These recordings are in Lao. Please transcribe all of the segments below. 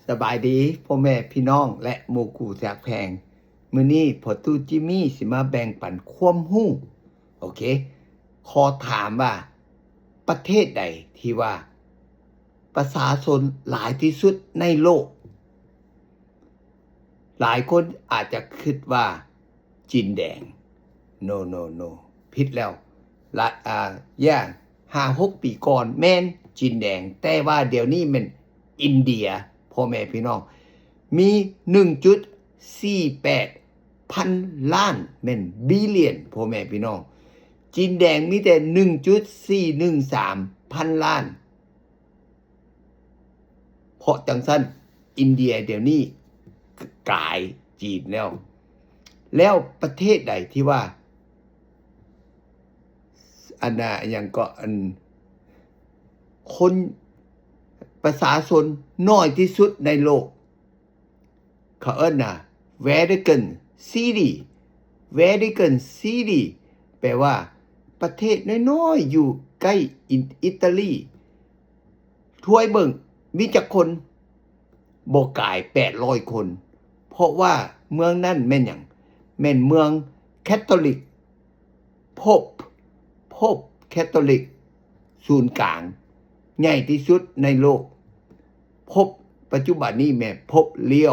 ສະບາຍດີພໍ່ແມ່ພີ່ນ້ອງ ແລະ ໝູ່ຄູ່ທີ່ຮັກແພງ. ມື້ນີ້ພໍ່ຕູ້ຈິມມີຊິມາແບ່ງປັນຄວາມຮູ້. ໂອເຄ ຂໍຖາມວ່າ ປະເທດໃດທີ່ວ່າປະຊາຊົນຫຼາຍທີ່ສຸດໃນໂລກ? ຫຼາຍຄົນອາດຈະຄິດວ່າຈີນແດງ. No no no ຜິດແລ້ວ. ລະ ອາ ຢ່າ ຫ້າຫົກປີກ່ອນແມ່ນຈີນແດງ, ແຕ່ວ່າດຽວນີ້ແມ່ນອິນເດຍ ພໍ່ແມ່ພີ່ນ້ອງ. ມີໜຶ່ງຈຸດສີ່ແປດພັນລ້ານ ແມ່ນ billion ພໍ່ແມ່ພີ່ນ້ອງ. ຈີນແດງມີແຕ່ໜຶ່ງຈຸດສີ່ໜຶ່ງສາມພັນລ້ານ. ເພາະຈັ່ງຊັ້ນ ອິນເດຍດຽວນີ້ກາຍຈີນແລ້ວ. ແລ້ວປະເທດໃດທີ່ວ່າ ອັນນ່າ ຫຍັງເກາະ ອັນ ຄົນ ປະຊາຊົນນ້ອຍທີ່ສຸດໃນໂລກ? ເຂົາເອີ້ນວ່າ Vatican City. Vatican City ແປວ່າປະເທດນ້ອຍໆ ຢູ່ໃກ້ອິນ ອິຕາລີ. ທວຍເບິ່ງ ມີຈັກຄົນ? ບໍ່ກາຍແປດຮ້ອຍຄົນ. ເພາະວ່າເມືອງນັ້ນແມ່ນຫຍັງ? ແມ່ນເມືອງແຄໂຕລິກ. ໂພບ ໂພບແຄໂຕລິກ ສູນກາງໃຫຍ່ທີ່ສຸດໃນໂລກ. ໂພບປັດຈຸບັນນີ້ແມ່ນໂພບເລໂອ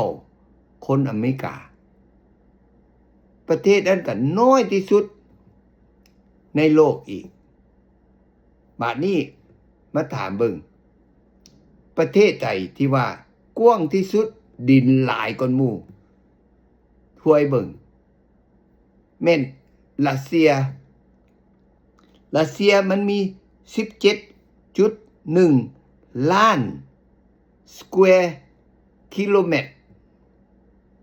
ຄົນອາເມລິກາ. ປະເທດນັ້ນກໍນ້ອຍທີ່ສຸດໃນໂລກອີກ. ບາດນີ້ມາຖາມເບິ່ງ ປະເທດໃດທີ່ວ່າກວ້າງທີ່ສຸດ ດິນຫຼາຍກວ່າໝູ່? ທວຍເບິ່ງ ແມ່ນຣັດເຊຍ. ຣັດເຊຍມັນມີສິບເຈັດຈຸດໜຶ່ງລ້ານ square kilometer.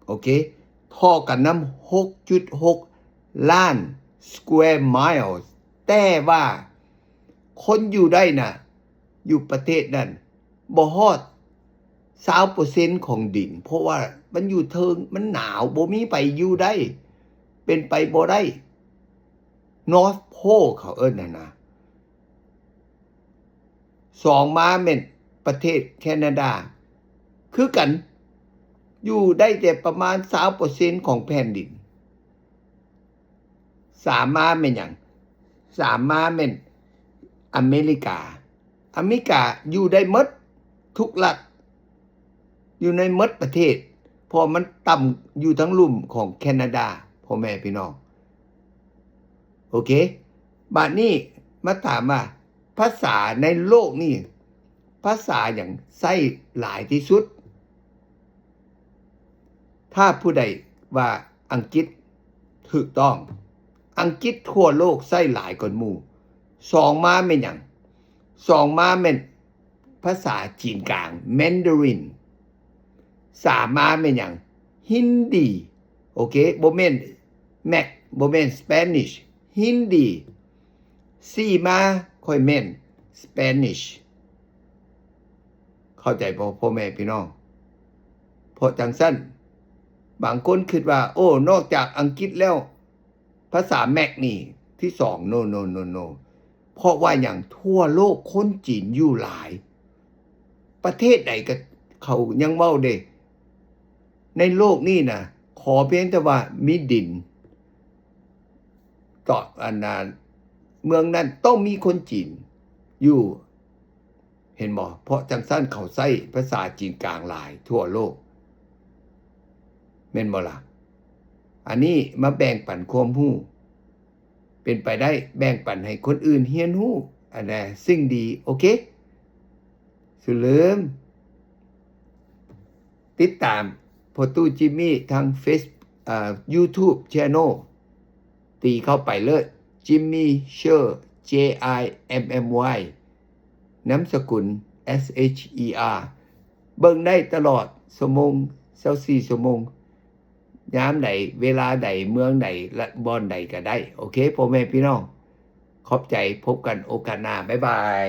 ໂອເຄ ທໍ່ກັນນຳຫົກຈຸດຫົກລ້ານ square miles. ແຕ່ວ່າຄົນຢູ່ໄດ້ນະ ຢູ່ປະເທດນັ້ນ ບໍ່ຮອດຊາວເປີເຊັນຂອງດິນ, ເພາະວ່າມັນຢູ່ເທິງ ມັນໜາວ ບໍ່ມີໃຜຢູ່ໄດ້. ເປັນໄປບໍ່ໄດ້. North Pole ເຂົາເອີ້ນຫັ້ນນະ. ສອງມາແມ່ນປະເທດແຄນາດາ ຄືກັນ ຢູ່ໄດ້ແຕ່ປະມານຊາວເປີເຊັນຂອງແຜ່ນດິນ. ສາມມາແມ່ນຫຍັງ? ສາມມາແມ່ນອາເມລິກາ. ອາເມລິກາຢູ່ໄດ້ໝົດທຸກລັດ ຢູ່ໃນໝົດປະເທດ ເພາະມັນຕ່ຳຢູ່ທາງລຸ່ມຂອງແຄນາດາ ພໍ່ແມ່ພີ່ນ້ອງ. ໂອເຄ ບາດນີ້ມາຖາມວ່າ ພາສາໃນໂລກນີ້ ພາສາຫຍັງໃຊ້ຫຼາຍທີ່ສຸດ? ຖ້າຜູ້ໃດວ່າອັງກິດ ຖືກຕ້ອງ. ອັງກິດທົ່ວໂລກໃຊ້ຫຼາຍກວ່າໝູ່. ສອງມາແມ່ນຫຍັງ? ສອງມາແມ່ນພາສາຈີນກາງ Mandarin. ສາມມາແມ່ນຫຍັງ? Hindi. ໂອເຄ ບໍ່ແມ່ນ Mac ບໍ່ແມ່ນ Spanish, Hindi. ສີ່ມາ ຂ້ອຍແມ່ນ Spanish. ເຂົ້າໃຈບໍ່ ພໍ່ແມ່ພີ່ນ້ອງ? ເພາະຈັ່ງຊັ້ນ ບາງຄົນຄິດວ່າ ໂອ້ ນອກຈາກອັງກິດແລ້ວ ພາສາ Mac ນີ້ທີສອງ. No no no no. ເພາະວ່າຫຍັງ? ທົ່ວໂລກຄົນຈີນຢູ່ຫຼາຍ. ປະເທດໃດກໍເຂົາຍັງເວົ້າເດ້. ໃນໂລກນີ້ນະ ຂໍພຽງແຕ່ວ່າມີດິນ ເກາະ ອັນນາ ເມືອງນັ້ນຕ້ອງມີຄົນຈີນຢູ່ ເຫັນບໍ່? ເພາະຈັ່ງຊັ້ນເຂົາໃຊ້ພາສາຈີນກາງຫຼາຍທົ່ວໂລກ ແມ່ນບໍ່ລະ? ອັນນີ້ມາແບ່ງປັນຄວາມຮູ້ ເປັນໄປໄດ້ແບ່ງປັນໃຫ້ຄົນອື່ນຮຽນຮູ້ ອັນນະ ສິ່ງດີ. ໂອເຄ ຢ່າລືມຕິດຕາມພໍ່ຕູ້ຈິມມີທາງເຟສ ເອີ YouTube Channel ຕີເຂົ້າໄປເລີຍ Jimmy Sher, J I M M Y ນາມສະກຸນ S H E R. ເບິ່ງໄດ້ຕະຫຼອດຊົ່ວໂມງ ຊາວສີ່ຊົ່ວໂມງ ຍາມໃດ ເວລາໃດ ເມືອງໃດ ແລະ ບ່ອນໃດກໍໄດ້. ໂອເຄ ພໍ່ແມ່ພີ່ນ້ອງ ຂອບໃຈ. ພົບກັນໂອກາດໜ້າ. ບາຍບາຍ.